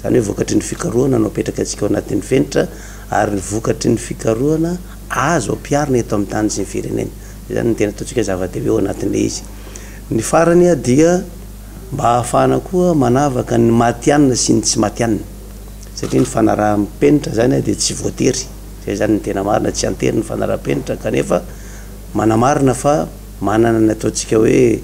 [SPEAKER 19] Izany hoe vokatry ny fikarohana no apetraka antsika ao anatin'ny fenitra ary ny vokatry ny fikarohana azo ampiharina eto amin'ny tany sy ny firenena. Izay izany no tena ataontsika hoe zava-dehibe ao anatin'ilay izy. Ny farany dia mba ahafahana koa manavaka ny matihanina sy ny tsy matihanina satria ny fanaraham-penitra izany dia tsy voatery, izay izany no tena marina, tsy antery ny fanaraham-penitra kanefa manamarina fa manana ny ataontsika hoe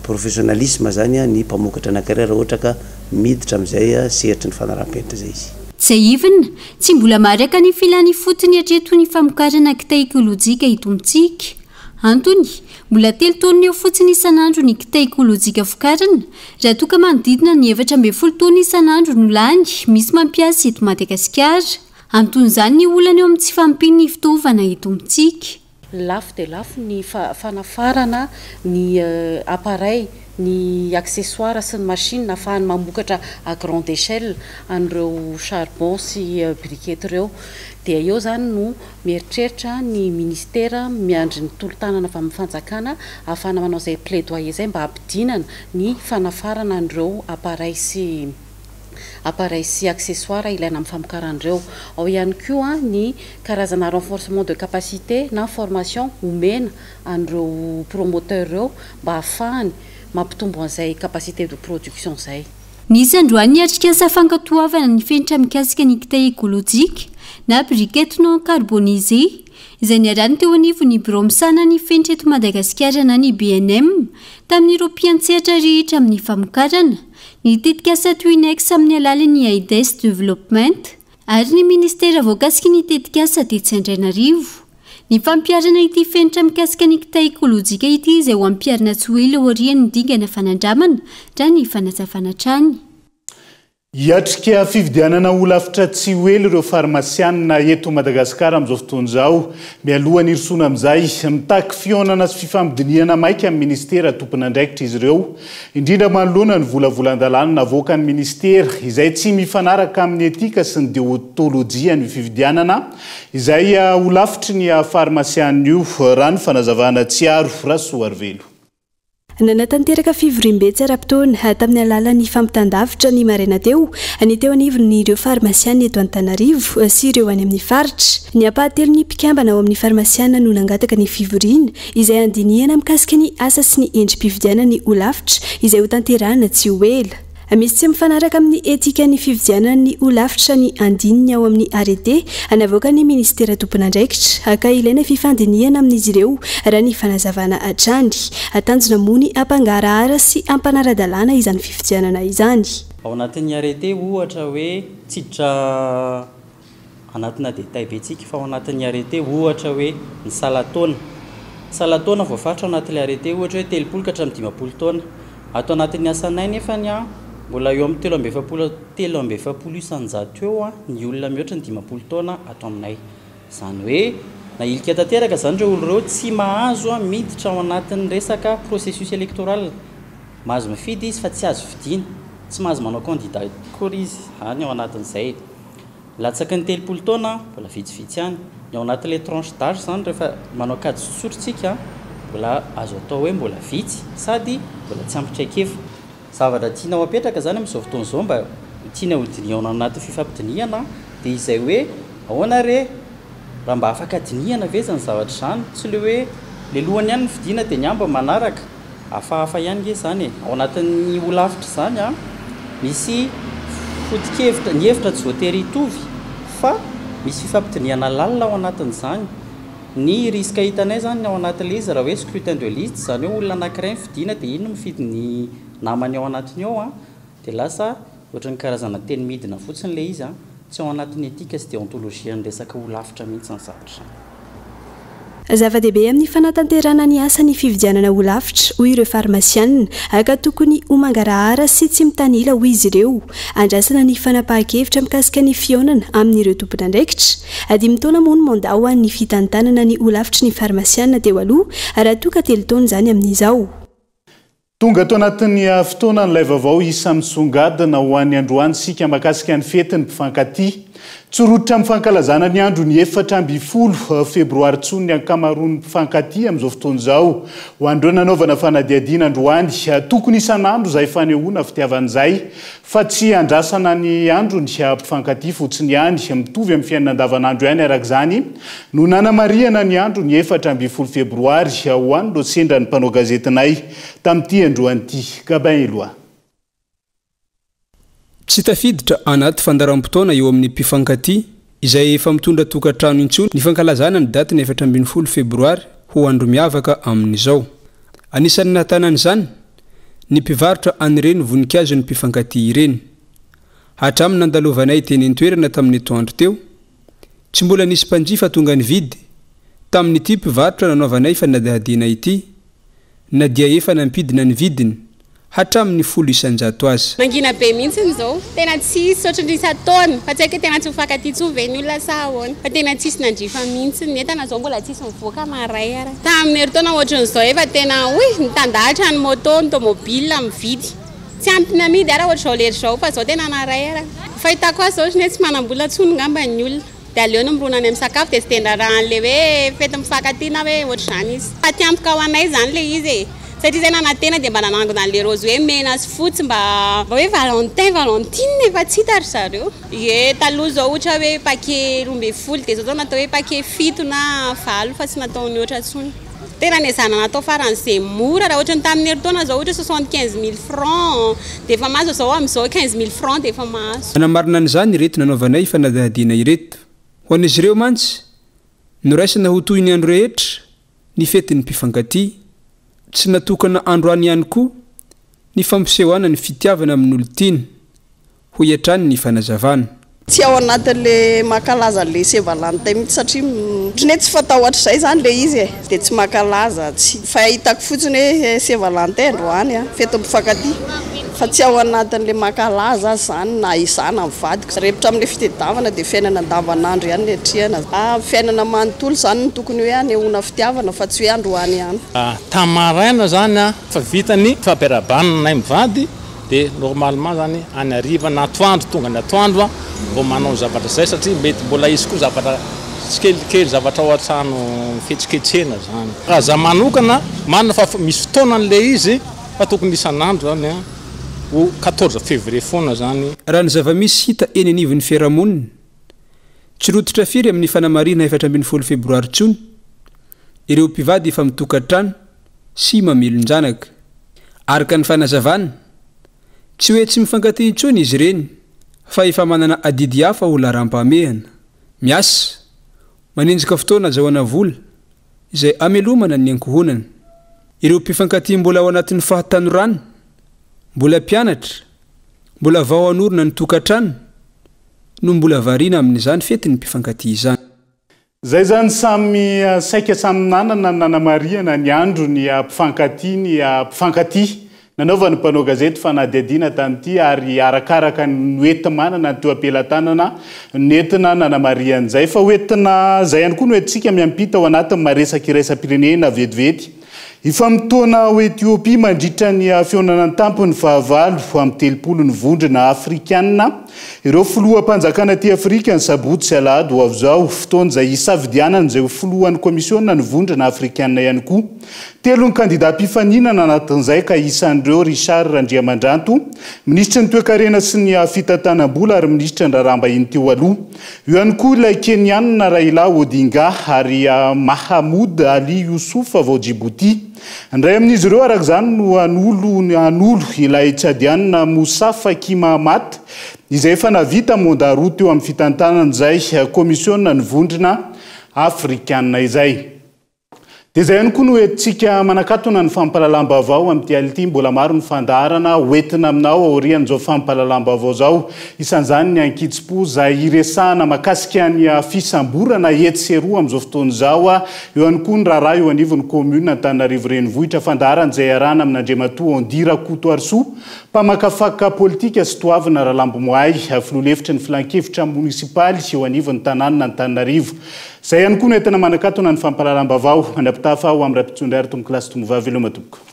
[SPEAKER 19] professionnalisme izany ny mpamokatra anankiray raha ohatra ka miditra amin'izay sehatry ny fanaraham-penitra izay izy.
[SPEAKER 5] Tsiahivina, tsy mbola maharaka ny filany ifotony hatreto ny famokarana kitay ekolojika eto amintsika. Antony, mbola telo taonina eo fotsiny isan'andro ny kitay ekolojika vokarina, raha toa ka manodidina ny 14 taonina isan'andro no lany misy mampiasa eto Madagasikara. Anton'izany ny olana eo amin'ny tsy fahampian'ny fitaovana eto amintsika.
[SPEAKER 20] Lafo dia lafo ny fanafarana ny appareil, ny accessoires sy ny machine ahafahany mamokatra à grande échelle an'ireo charbon sy briquette ireo. Dia eo izany no mieritreritra ny ministera miandry ny tolo-tanana avy amin'ny fanjakana ahafahana manao izay plaidoyer izay mba hampidinana ny fanafarana an'ireo appareil sy appareils sy accessoires ilaina amin'ny famokarana ireo. Ao ihany koa ny karazana renforcement de capacité na formation omena an'ireo promoteurs ireo mba hahafahany mampitombo an'izay capacité de production izay.
[SPEAKER 5] Nisy androany ny atrikasa fankatoavana ny fenitra mikasika ny kitay ekolojika na briquette non carbonisée izay niarahany teo anivon'ny birao misahana ny fenitra eto Madagasikara na ny BNM tamin'ireo mpiantsehatra rehetra amin'ny famokarana Ny tetikasa Twinex amin'ny alalan'ny Aides Development ary ny minisitera voakasiky ny tetikasa tetsy Andrainarivo. Ny fampiharana ity fenitra mikasika ny kitay ekolojika ity izay ho ampiharina tsy ho ela aorian'ny dingana fanandramana, raha ny fanazavana hatrany.
[SPEAKER 6] Hiatrika fifidianana holafitra tsy ho ela ireo farmasianina eto Madagasikara amin'izao fotoana izao. Mialohan'ny hirosoana amin'izay, mitaky fihaonana sy fifampidinihana maika amin'ny minisitera tompon'andraikitra izy ireo, indrindra manoloana ny volavolan-dalàna navoakan'ny minisitera izay tsy mifanaraka amin'ny etika sy ny deontolojian'io fifidianana izay holafitry ny farmasianina io, raha ny fanazavana Tsiaro Rasoarivelo.
[SPEAKER 3] Nanatanteraka fivoriambe tsy ara-potoana tamin'ny alalan'ny fampitan-davitra ny maraina teo ny teo anivon'ireo farmasiana eto Antananarivo sy ireo any amin'ny faritra. Ny ampahatelon'ny mpikambana ao amin'ny farmasiana no nangataka ny fivoriana izay handinihana mikasika ny asa sy ny endri-pifidianana ny holafitra izay hotanterahina tsy ho ela. Misy tsy mifanaraka amin'ny etikan'ny fividianana ny holafitra ny andininy ao amin'ny arrêté navoakan'ny minisitera tompon'andraikitra ka ilaina fifandinihana amin'izy ireo raha ny fanazavana hatrany. Tanjona moa ny hampangarahara sy hampanara-dalàna izany fifidianana izany.
[SPEAKER 21] Ao anatin'ny arrêté ohatra hoe tsy hiditra anatina détail be tsika fa ao anatin'ny arrêté ohatra hoe ny salan-taona. Salan-taona voafaritra ao anatin'ilay arrêté ohatra hoe 30 ka hatramin'ny 50 taona. Ato anatin'ny asanay nefany mbola eo amin'ny 43 43 isan-jato eo ny olona mihoatra ny 50 taona ato aminay. Izany hoe nahilika tanteraka izany ireo olona ireo tsy mahazo miditra ao anatin'ny resaka processus électoral. Mahazo mifidy izy fa tsy azo fidiana. Tsy mahazo manao candidat akory izy any ao anatin'izay. Latsaky ny 30 taona, mbola vitsivitsy ihany. Ny ao anatin'ilay tranche d'âge izany rehefa manao kajy tsotsotra isika, mbola azo atao hoe mbola vitsy sady mbola tsy ampy traikefa. Zavatra tiana ho apetraka izany amin'izao fotoana izao mba tiana ho dinihana ao anatin'ny fifampidinihana dia izay hoe ahoana re raha mba afaka dinihana ve izany zavatra izany? Tsy ilay hoe ilay lohany ihany no fidiana dia ny ambiny manaraka. Hafahafa ihany nge izany e! Ao anatin'ny holafitra izany an, misy foto-kevitra, ny hevitra tsy voatery hitovy fa misy fifampidinihana lalina ao anatin'izany. Ny risque hitanay izany ao anatin'ilay izy raha hoe scrutin de liste, izany hoe olona anankiray no fidiana dia iny no mifidy ny namany ao anatiny ao an, dia lasa ohatran'ny karazana teny midina fotsiny ilay izy an, tsy ao anatin'ny éthique sy déontologie an'ny resaka holafitra mihitsy izany zavatra izany.
[SPEAKER 3] Zava-dehibe amin'ny fanatanterahana ny asa ny fividianana holafitra, hoy ireo farmasianina, ka tokony ho mangarahara sy tsy mitanila, hoy izy ireo. Andrasana ny fanapahan-kevitra mikasika ny fihaonana amin'ireo tompon'andraikitra. Dimy taona moa ny mandat ho an'ny fitantanana ny holafitry ny farmasianina teo aloha, raha toa ka telo taona izany amin'izao.
[SPEAKER 6] Tonga ato anatin'ny fotoanan'ilay vaovao isa-misongadina ho an'ny androany isika mahakasika ny fetin'ny mpifankatia. Tsy rototra amin'ny fankalazana ny andron'ny 14 febroary intsony ny ankamaroan'ny mpifankatia amin'izao fotoana izao. Ho an'ireo nanaovana fanadihadiana androany, tokony isan'andro izay fanehoana fitiavana izay fa tsy andrasana ny andron'ny mpifankatia fotsiny ihany. Mitovy amin'ny fiainana andavanandro ihany araka izany no nanamarihana ny andron'ny 14 febroary ho an'ireo sendra ny mpanao gazetinay tamin'ity androany ity. Gabin Eloi.
[SPEAKER 10] Tsy tafiditra anaty fandaharam-potoana eo amin'ny mpifankatia izay efa mitondra tokantrano intsony ny fankalazana ny datin'ny 14 febroary ho andro miavaka amin'izao. Anisan'ny nahatana an'izany ny mpivarotra an'ireny voninkazon'ny mpifankatia ireny. Hatramin'ny nandalovanay teny an-toerana tamin'ny atoandro teo, tsy mbola nisy mpanjifa tonga nividy tamin'ity mpivarotra nanaovanay fanadihadiana ity, na dia efa nampidina ny vidiny hatramin'ny 10% aza.
[SPEAKER 1] Mangina be mihitsy izao, tena tsisy ohatran'ny isan-taona, fa tsy haiko hoe tena tsy mifankatia intsony ve ny olona sa ahoana, fa tena tsisy nandrifa mihitsy, ny entana izao mbola tsisy mivoaka maray ara. Tamin'ny herintaona ohatran'izao efa tena oy, nitandahatra ny moto, ny tomobile mividy, tsy ampy namidy ara ohatr'izao lera izao fa izao tena naray ara. Fahitako azy izao ohatran'ny hoe tsy manam-bola intsony angamba ny olona. Dia aleony mirona any amin'ny sakafo dia tsy dia niraharaha an'ilay hoe fetin'ny mpifankatia na hoe ohatr'izany izy. Fatiantoka ho anay izany ilay izy e! Satria izay nanantena dia mba nanangona an'ilay raozy hoe mena sy fotsy mba mba hoe Valentin, Valentine e! Fa tsy hita ry zareo. Ie, taloha izao ohatra hoe paquet 12 dia izao izao natao hoe paquet fito na valo fa tsy natao nihoatra intsony. Tena nezahana natao faran'izay mora raha ohatra ny tamin'ny herintaona izao ohatra 75 mille francs dia efa mahazo izao amin'izao 15 mille francs dia efa mahazo.
[SPEAKER 10] Manamarina an'izany ireto nanaovanay fanadihadiana ireto. Ho an'izy ireo mantsy, noraisina ho toy ny andro rehetra ny fetin'ny mpifankatia. Tsy natokana androany ihany koa ny fampisehoana ny fitiavana amin'olon-tiana. hoy hatrany ny fanazavana.
[SPEAKER 22] Tsy ao anatin'le mankalaza an'le Saint Valentin mihitsy satria ohatran'ny hoe tsy fatao hatrizay izany le izy e, dia tsy mankalaza, tsy, fa hitako fotsiny hoe Saint Valentin androany an, fetin'ny mpifankatia, fa tsy ao anatin'le mankalaza aza izany na izaho na ny vadiko, repotra amin'le fitedavana dia fiainana andavanandro ihany ny atrehana, fiainana manontolo izany no tokony hoe anehoana fitiavana fa tsy hoe androany ihany.
[SPEAKER 23] Tamin'ny maraina izany fa vita ny fampiarahabana anay mivady Dia normalement zany any hariva na atoandro tonga ny atoandro vao manao zavatra zay satria mety mbola hisy koa zavatra tsikelikely zavatra ao an-trano fihetsiketsehana zany. Raha za manokana, marina fa misy fotoanany le izy fa tokony isan'andro zany ho 14 février foana zany.
[SPEAKER 10] Raha ny zava-misy hita eny anivon'ny fiarahamonina, tsy rototra firy amin'ny fanamarihana 14 febroary intsony ireo mpivady efa mitokantrano sy mamelon-janaka. Araka ny fanazavana, tsy hoe tsy mifankatia intsony izy ireny fa efa manana adidy hafa ho laharam-pahamehana. Miasa, manenjika fotoana azahoana vola izay amelomana ny ankohonana. Ireo mpifankatia mbola ao anatin'ny fahatanorana, mbola mpianatra, mbola vao hanorina ny tokantrano no mbola variana amin'izany fetin'ny mpifankatia izany.
[SPEAKER 6] Zay zany samy saika samy nanana ny nanamarihana ny andro ny mpifankatia ny mpifankatia. Nanaovan'ny mpanao gazety fanadihadiana tamin'ity ary arakaraka ny noenti-manana ny teo am-pelatanana nentina nanamarihan'izay. Fa hoentina izay ihany koa no entintsika miampita ao anatin'ny maresaka iraisam-pirenena vetivety. Hifamotoana ao Etiopia mandritra ny fihaonana an-tampony fahavalo amby 30 ny Vondrona Afrikanina ireo filoham-panjakana aty Afrika ny sabotsy sy alahady ho avy izao, fotoana izay hisafidianana izay ho filohan'ny Komisiona ny Vondrona Afrikanina ihany koa. Telo ny kandida mpifaninana anatin'izay ka isan'ireo Richard Randriamandranto, minisitry ny toekarena sy ny fitantanam-bola ary minisitry ny raharaham-bahiny teo aloha. Eo ihany koa ilay Kenianina Raila Odinga ary Mahamoud Ali Youssouf avy ao Djibouti. Ny iray amin'izy ireo araka izany no hanolo hanolo ilay Tchadianina Moussa Faki Mahamat izay efa nahavita mandat roa teo amin'ny fitantanana izay komisiona ny vondrona Afrikana izay. Dia izay ihany koa no entintsika manakatona ny fampahalalam-baovao amin'ity alina ity. Mbola maro ny fandaharana ho entina aminao aorian'izao fampahalalam-baovao izao. Isan'izany ny ankitsim-po izay hiresahana makasika ny fisamborana etsy sy eroa amin'izao fotoana izao. Eo ihany koa ny raharaha eo anivon'ny kaominina Antananarivo Renivohitra. Fandaharana izay iarahana amin'Andriamatoa Andy Rakotoarisoa, mpamakafaka politika sy Toavina Ralambomoay, filoha lefitry ny filankevitra monisipaly eo anivon'ny tanànan'Antananarivo. Izay ihany koa no entina manakatona ny fampahalalam-baovao. Mandra-pitafa ho amin'ny rahampitso indray ary tompokolahy sy tomovavy veloma tompoko.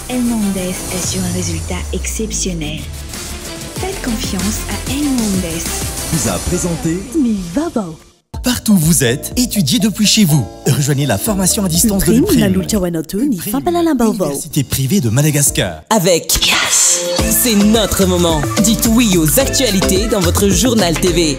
[SPEAKER 4] Elmondes assure un résultat exceptionnel. Faites confiance à Elmondes.
[SPEAKER 2] Vous a présenté
[SPEAKER 3] Ny vaovao.
[SPEAKER 2] Partout où vous êtes, étudiez depuis chez vous. Rejoignez la formation à distance de
[SPEAKER 3] Prime
[SPEAKER 2] l'UPRIM.
[SPEAKER 3] nanolotra ho anao teo ny fampahalalam-baovao.
[SPEAKER 2] Université privée de Madagascar.
[SPEAKER 9] Avec Yes, c'est notre moment. Dites oui aux actualités dans votre journal TV.